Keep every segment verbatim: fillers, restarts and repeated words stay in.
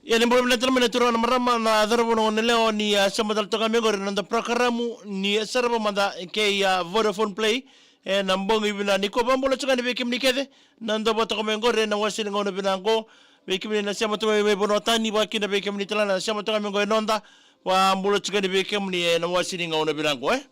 Ia ni bula vinaka tale mai na turaga na marama na cauravou na gone yalewa ni a sema tale toka mai qori na noda porokaramu ni a sarava mada kei a Vodafone Play. E na bogi vinaka nikua, vakabula tiko ga ni vei kemuni kece na dau vata toka mai qori e na wase ni gauna vinaka qo. Vei kemuni na sema toka mai vanua tani, vakakina vei kemuni tale na sema toka mai qo e noda, vakabula tiko ga ni vei kemuni e na wase ni gauna vinaka qo, e.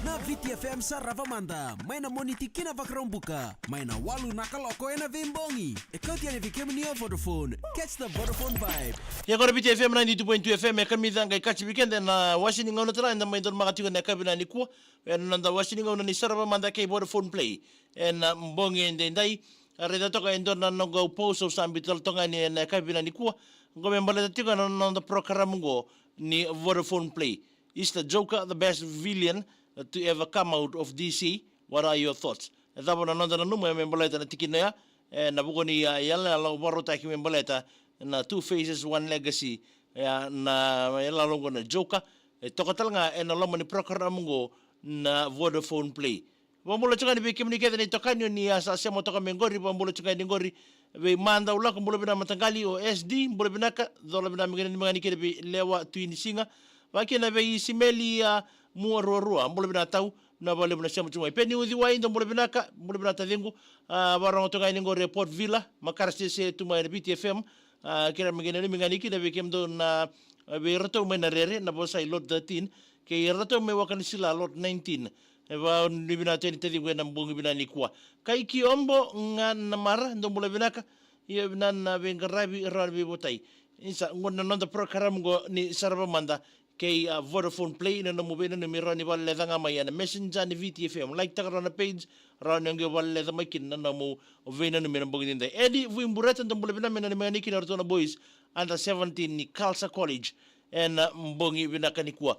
Na Viti F M sarava mada mai na Moniti ki na Vakaraubuka, mai na walu na kaloko e na veibogi. E kauti yani vei kemuni o Vodafone. Catch the Vodafone vibe. Ia qo na Viti F M ninety-two point two F M, e kamica qai kacivi keda e na wase ni gauna tale eda mai donumaka tiko e na yakavi vinaka nikua. E na noda wase ni gauna ni sarava mada kei Vodafone Play e na bogi edaidai. A raica toka e dua na noqu post au sa biuta tale toka ga ni e na yakavi vinaka nikua. Qo me baleta tiko na noda porokaramu qo ni Vodafone Play. Is the Joker the best villain to ever come out of D C? What are your thoughts? E cava na noda nanuma me baleta na tikina oya? E na vuku ni a, yalayala au vakarautaki me baleta na Two Faces, One Legacy. E a na yalayala oqo na Joker. E toka tale ga e na loma ni porokaramu oqo na Vodafone Play. Vakabula tiko ga ni vei kemuni kece na itokani o ni a sa sema toka mai qori, vakabula tiko ga ni qori vei Madaulako, bula vinaka mataqali, o S D, bula vinaka, cola vinaka me kena ni magani kina vei Lewa Tui ni Siga. Vakakina vei Simeli a Mua Ruarua, bula vinaka tau, na vakalevu na sema tu mai. Peni Uciwai, dou bula vinaka, bula vinaka taciqu. A, vakarogo toka ga ni qori e Port Vila, Makara Sese tu mai na Viti F M. A, kena me kena ni magani kina vei kemudou na, a, vei iratou mai na Rere, na vosa i Lot thirteen, kei iratou mai Wakanisila Lot nineteen. E vakanuinui vinaka tu yani taciqu e na bogi vinaka nikua. Kai Kiobo ga na mara, dou bula vinaka. Ia vinaka na veiqaravi, rawa na veivotai. Isa, qo na noda porokaramu qo ni sarava mada kei a Vodafone Play, na nomu veinanumi rawa ni valeleca ga mai e na Messenger ni Viti F M. Like taka rawa na page, rawa ni o qai valeleca mai kina na nomu veinanumi e na bogi nidai. Edi Vuibureta, dou bula vinaka, me nanumi ga ni kina o ratou na boys under seventeen ni Khalsa College e na bogi vinaka nikua.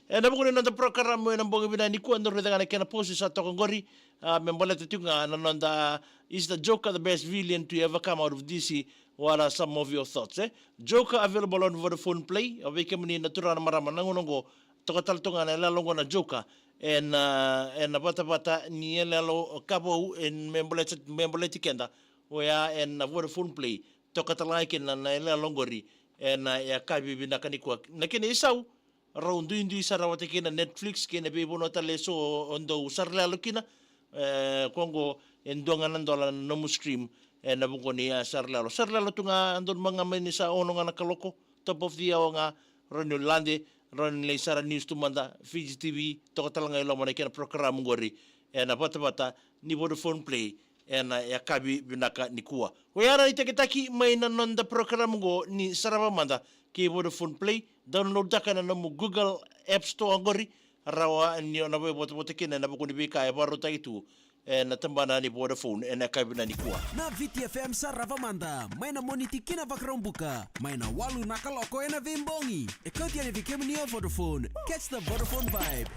E na vuku ni noda porokaramu e na bogi vinaka nikua, dou raica ga na kena post sa toka qori, a, me baleta tiko ga na noda, is the Joker the best villain to ever come out of D C? What are some of your thoughts, e? Joker available on Vodafone Play. O vei kemuni na turaga na marama na gauna oqo, toka tale toka ga na yalayala oqo na Joker e na, e na vatavata ni yalayala ka vou e me baleti, me baleti keda. Oya e na Vodafone Play, toka tale ga kina na yalayala oqori e na yakavi vinaka nikua. Na kena isau, rau duidui sara vata kei na Netflix kei na veivanua tale eso o dau saralalo kina. E, ko qo e dua ga na dola na nomu stream e na vuku ni a saralalo. Saralalo tu ga, donumaka ga mai ni sa ono ga na kaloko, top of the hour ga, rawa ni o lade, rawa ni lai sara news tu mada, Fiji T V, toka tale ga i loma na kena porokaramu qori e na vatavata ni Vodafone Play e na yakavi vinaka nikua. Oya na itakitaki mai na noda porokaramu qo ni sarava mada kei Vodafone Play. Download taka na nomu Google App Store qori, rawa ni o na veivatavata kina e na vuku ni veika e vakarautaki tu E na tabana ni Vodafone e na kavi na nikua. Na Viti F M sa rava mada mai na Moniti ki na Vakaraubuka, mai na walu na kaloko e na veibogi. E kauti yani vei kemuni o Vodafone. Catch the Vodafone vibe.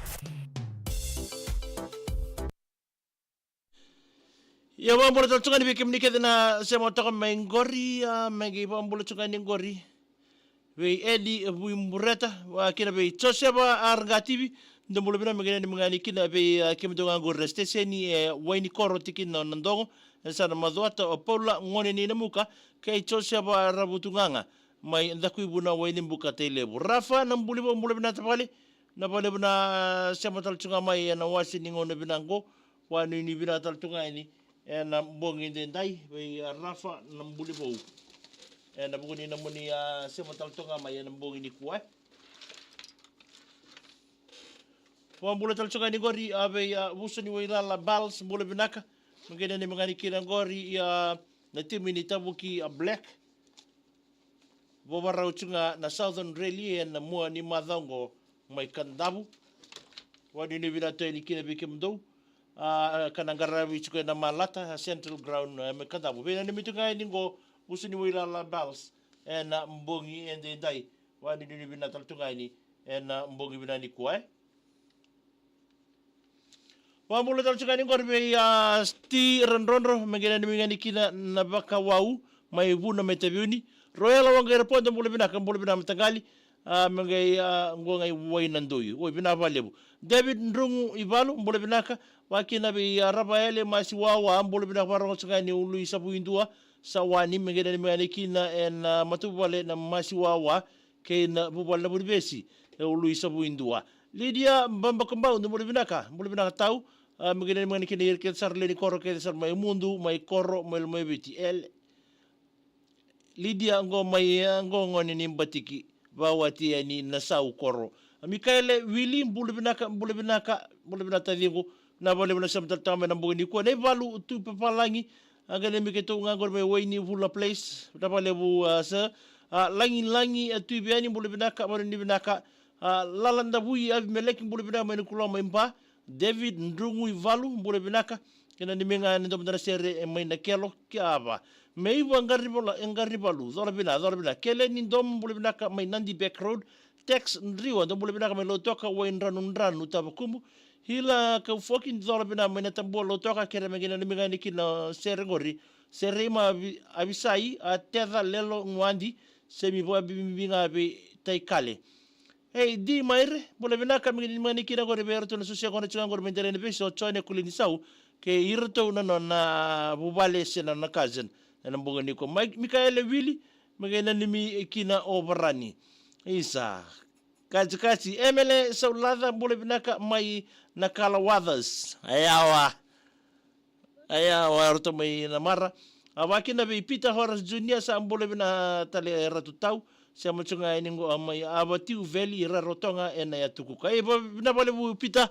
Ia, vakabula tale tu ga yani vei kemuni kece na sema toka mai qori, a, me qai vakabula tu ga yani qori vei Eli Vuibureta, a, kina vei Joseva Argativi. Dou bula vinaka, me qai nanumi ga yani kina vei, a, kemudou ga qori na siteseni e Wainikoro, tikina o Nadogo, e sa na macuata o Paula Gone ni Namuka kei Joseva Ravutugaga mai Dakuivu na Wainibuka, Tailevu. Rafa na Bulivou, bula vinaka tavale. Na valevu na sema tale tu ga mai e na wase ni gauna vinaka qo. Vakanuinui vinaka tale tu ga yani e na bogi edaidai vei, a, Rafa na Bulivou e na vuku ni nomuni, a, sema tale tu ga mai e na bogi nikua. Vakabula tale tu ga yani qori, a, vei, a, Vuso ni Wailala Bells, bula vinaka. Me qai nanumi ga yani kina qori, ia, na timi ni Tavuki, a, Black. Vavarau tu ga na Southern Rally e na mua ni macawa qo mai Kadavu. Vakanuinui vinaka tu yani kina vei kemudou, a, ka na qaravi tu ga e na Malata, a, Central Ground, e, mai Kadavu. Veinanumi tu ga yani qo Vuso ni Wailala Bells e na bogi edaidai. Vakanuinui vinaka tale tu ga yani e na bogi vinaka nikua, e. Vakabula tale tu ga yani qori vei, a, Sti Radrodro, me qai nanumi ga yani kina na Vakawau mai Vuna mai Taveuni. Roela Waqairapo, dou bula vinaka, bula vinaka mataqali. A, me qai, a, qo ga i Wainadoi. Oi, vinaka vakalevu. David Drugu Ivalu, bula vinaka. Vakakina vei, a, Ravaele Masiwawa, bula vinaka, vakarogo tu ga yani Ulu i Savuidua, Sawani, me qai nanumi ga yani kina e na, a, matavuvale na Masiwawa kei na vuvale na Vunivesi e Ulu i Savuidua. Lidia Babakabau, dou bula vinaka, bula vinaka tau. A, me qai nanumi ga yani kina ira kece sara lewe ni koro kece sara mai Mudu, mai Koro, mai Lomaiviti. Ele Lidia qo mai, a, qo Gone ni Batiki, vakawati yani Nasaukoro. A, Mikaele Wili, bula vinaka, bula vinaka, bula vinaka taciqu. Na valevu na sema tale tu ga mai na bogi nikua. Na ivalu tu papalagi, a, qai nanumi keitou ga qori mai Wainivula Place. Na valevu, a, sa, a, Lagilagi, a, Tuiveni, bula vinaka, vakanuinui vinaka. A, Lala Davui Avimeleki, bula vinaka mai Nukuloa mai Ba. David Drugu Ivalu, bula vinaka. Kei na nimi ga ni domo dana sere e mai na kelo ki ava. Meiva Qarivalu, e Qarivalu, cola vinaka, cola vinaka. Keleni Domo, bula vinaka mai Nadi Back Road. Tex Driwa, dou bula vinaka mai Lautoka, Waidranudranutavakumu. Hila Kaufoki, cola vinaka mai na Tabua Lautoka, kere me qai nanumi ga yani kina sere qori. Sere ima Avi-, Avisai, a Teca Lelo Guadi, semi vua bibi ga vei Taikale. Ei, di maire, bula vinaka, me qai nanumi ga yani kina qori vei iratou na sosia qo na tiko ga qori mai Delai na Vesi, o Jone Kulinisau, kei iratou na nona vuvale se na nona cousin, e na bogi nikua. Mai, Mikaele Wili, me qai nanumi kina o Varani. Isa, Kajikaji, Emele Saulaca, bula vinaka mai na Kalawathas. Ayawa. Aya, o ratou mai Namara. A, vakakina vei Peter Horace Junior, sa bula vinaka tale e Ratu Tau. Sema tu ga yani qo, a, mai Avatiu Valley, Rarotoga, e na yatu Kuka. E, va-, vinaka vakalevu Peter,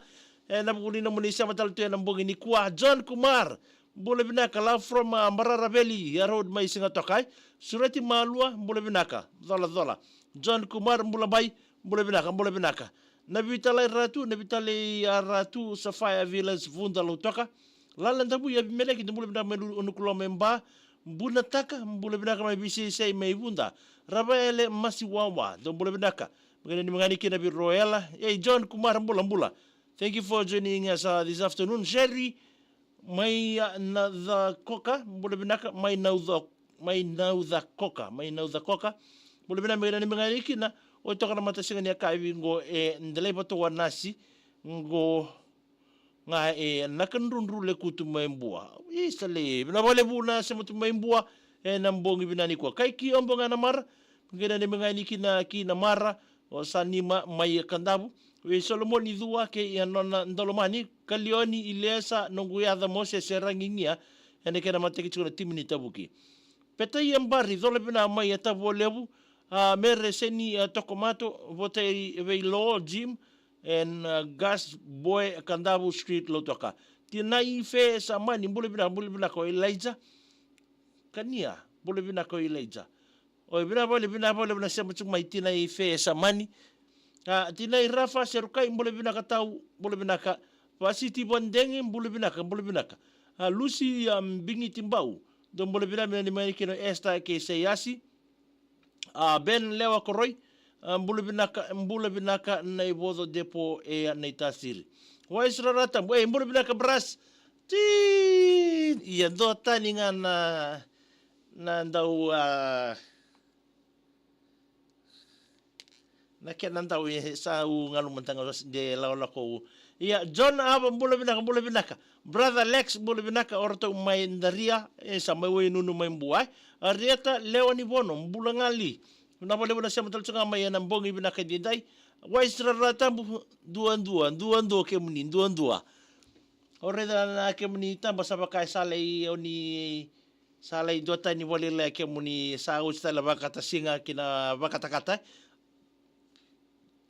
e na vuku ni nomuni sema tale tu e na bogi nikua. John Kumar, bula vinaka, la from, a, Barara Valley, a road mai Sigatoka. Sureti Malua, bula vinaka, colacola. John Kumar, bula bai, bula vinaka, bula vinaka. Na Vitalai Ratu, na Vitalai a Ratu, Sapphire Villas, Vuda Lautoka. Lala Davui Avimeleki, dou bula vinaka mai Lu-, Nukuloa mai Ba. Bunataka, bula vinaka mai Viseisei mai Vuda. Ravaele Masiwawa, dou bula vinaka. Me qai nanumi ga yani kina vei Roela. Ei, John Kumar, bula, bula. Thank you for joining us, uh, this afternoon. Sherry mai, a, Nacakoka, bula vinaka, mai Nauca-, mai Naucakoka, mai Naucakoka. Bula vinaka, me qai nanumi ga yani kina, o toka na matasiga ni yakavi qo e Delai Vatoa Nasi, qo ga e Nakadrudru Lekutu mai Bua. Isa lei, vinaka vakalevu na sema tu mai Bua, e na bogi vinaka nikua. Kaiki Obo ga Namara, me qai nanumi ga yani kina ki Namara, o Sanima mai Kadavu. Vei Solomoni Cua kei a nona daulomani, Kalioni Ilesa, noqu yaca Mosese Ragigia, e na kena mataki tiko na timi ni Tavuki. Petaia Bari, cola vinaka mai a Tavualevu, a Mere Seni, a Tokomato, Votai vei Lo, Jim, e na, a, Gas Boy, Kadavu Street, Lautoka. Tinai Fe Samani, bula vinaka, bula vinaka o Elijah. Kania, bula vinaka o Elijah. Oi, vinaka vakalevu, vinaka vakalevu na sema tu mai Tinai Fe Samani. A, Tinai Rafa Serukai, bula vinaka tau, bula vinaka. Vasiti Vadege, bula vinaka, bula vinaka. A Lusi, a Bigiti Bau, dou bula vinaka, me ni mai kina Esta kei Seiasi. A Ben Lewa Koroi, a bula vinaka, bula vinaka na ivoco depo e a na itasiri. Wais Rarata, e bula vinaka Bras. Ti, ia dua tani ga na, na dau, a, na kena dau e sa u galu mataga de laolako u. Ia, John Ava, bula vinaka, bula vinaka. Brother Lex, bula vinaka, o ratou mai Daria, e sa mai wai nunu mai Bua, e. Arieta Lewa ni Vono, bula gali. Vinaka vakalevu na sema tale tu ga mai ena bogi vinaka edaidai. Wais Raratabu, dua, dua, dua, dua, kemuni, dua, dua. O raica na kemuni taba sa vaka e sa lai, o ni sa lai dua tani vale lai kemuni sa usi tale vakatasiga kina vakatakata.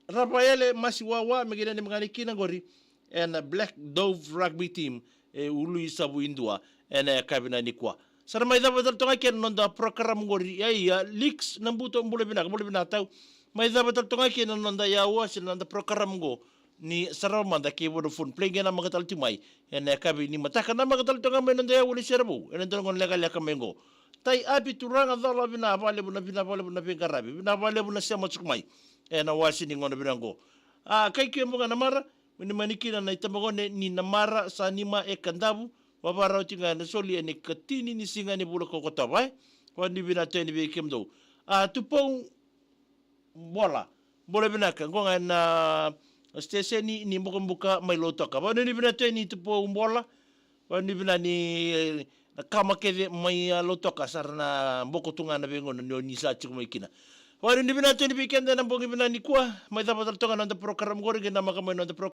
Rafaele Masiwawa, me kina ni magani kina qori, ena Black Dove Rugby Team, e Ulu i Savu i Dua, ena yakavi na nikua. Sa ra mai cava tale toka kina noda program qori, ia, ia, Leaks na buto, bula vinaka, bula vinaka tau. Mai cava tale toka kina noda yaua, se noda program qo, ni Sarava Mada kei Vodafone Play, qai namaka tale tu mai ena yakavi ni mataka, namaka tale toka mai noda yaua ni Serevou ena dua na gauna lekaleka mai qo. Tai Api Turaga Cola, vinaka vakalevu na, vinaka vakalevu na veiqaravi, vinaka vakalevu na sema tiko mai ena wase ni gauna vinaka qo. A, kai ke buga na mara, mani mani kina na itabagone ni na mara, sa nima e Kadavu, vavarau tiko ga ena soli ena ikatini ni siga ni vula ko Okotova, e. Vakanuinui vinaka tu yani vei kemudou. A, Tupou Bola. Bola vinaka, qo ga na siteseni ni Bukabuka mai Lautoka. Vakanuinui vinaka tu yani Tupou Bola. Vakanuinui vinaka ni, e, na kama kece mai, a, Lautoka, sa ra na boko tu ga na veigauna ni o ni sa tiko mai kina. Vakanuinui vinaka tu yani vei keda ena bogi vinaka nikua, mai cava tale toka na noda program qori, qai namaka mai na noda program.